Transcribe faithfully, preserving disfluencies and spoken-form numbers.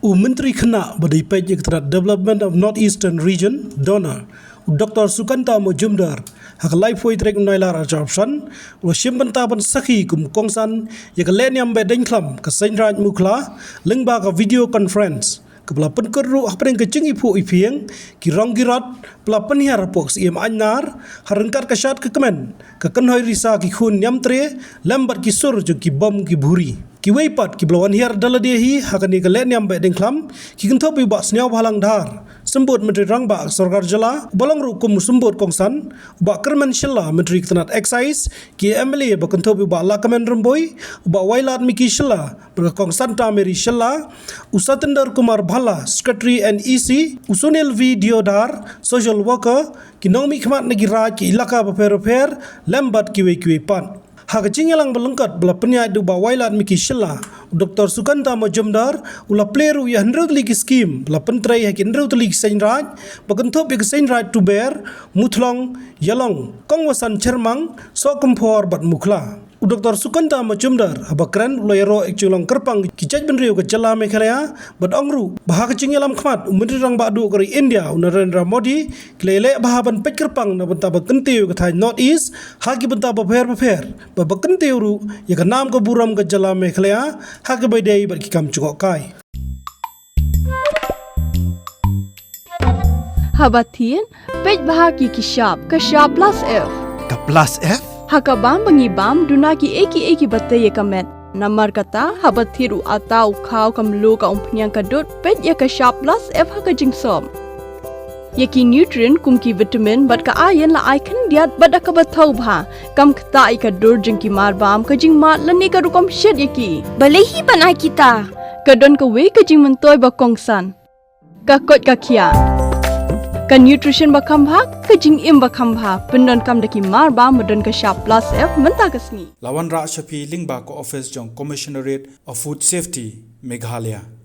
U Myntri Khynnah ba dei peit ïa ka tnat Development of North Eastern Region, DoNER, u Doktor Sukanta Majumdar, ha ka laiphew tarik u Nailar arhajar arphew san, u la shim bynta ban sakhi kum u kongsan ïa ka lehniam Behdeiñkhlam ka Seiñraij Mukhla, lyngba ka video conference, kaba la pynkut ruh hapdeng ka jingiphuh iphieng, ki rong ki rot ba la pynhiar hapoh ka Syiem Aiñnar, ha ryngkat ka shad ka kmen, ka kynhoi risa ki khun niamtre, lem bad ki sur jong ki bom ki bhuri. Kiwei pat kiba la wan hiar da lade hi ha kane ka lehniam Behdeiñkhlam, ki kynthup ïa u Bah Sniawbhalang Dhar, Symbud Myntri Rangbah ka Sorkar Jylla, uba long ruh kum u Symbud Kongsan, u Bah Kyrmen Shylla, Myntri ka tnat Excise, ki MLA ba kynthup ïa u Bah Lahkmen Rymbui, u Bah Wailadmiki Shylla, bad ka Kongsanta Mary Shylla, u Satinder Kumar Bhalla, Secretary NEC, u Sunil V Deodhar, Social Worker, ki nongmihkhmat na ki raid ki ilaka bapher bapher, lem bad kiwei kiwei pat. Ha ka jingïalang ba lyngkot ba la pynïaid da u Bah Wailadmiki Shylla, u Doktor Sukanta Majumdar u la plie ruh ïa hynriew tylli ki skhim ba la pyntrei ha ki hynriew tylli ki seiñraij, ba kynthup ïa ka Seiñraij Tuber, Muthlong, Ïalong, Kongwasan Chyrmang, Sohkymphor bad Mukhla. U Doktor Sukanta Majumdar haba kren u la ïaroh ïa ka jinglong kyrpang ki jaitbynriew ka jylla Meghalaya, bad ong ruh ba ha ka jingïalam khmat u Myntri Rangbah Duh ka ri India u Narendra Modi, ki la ïaleh bha ban peit kyrpang na bynta ba kyntiew ïa ka thaiñ North East ha ki bynta bapher bapher, bad ba kyntiew ruh ïa ka nam ka burom ka jylla Meghalaya ha kaba ïadei bad ki kam jngohkai. Haba thied, peit bha ki ki shap, ka shap plus F. Ka plus F? Ha ka bam ba ngi bam, duna kiei kiei kiba tei ïa ka met. Namar kata, haba thied u atta, u khaw, ka mluh, ka umphniang, ka dud, peit ïa ka shap plus F ha ka jingsop. Ïa ki nutrient kum ki vitamin bad ka iron la ai khyndiat bad da kaba thaw bha. Kam ktah ïa ka dur jong ki marbam, ka jingmad lane ka rukom shet ïa ki. Balei hi ban ai kita? Ka don kawei ka jingmyntoi ba kongsan. Ka koit ka khiah. Ka nutrition ba kham bha, ka jingim ba kham bha. Pyndonkam da ki marbam ba don ka shap plus F mynta ka sngi. La wanrah sha phi lyngba ka office jong Commissionerate of Food Safety, Meghalaya.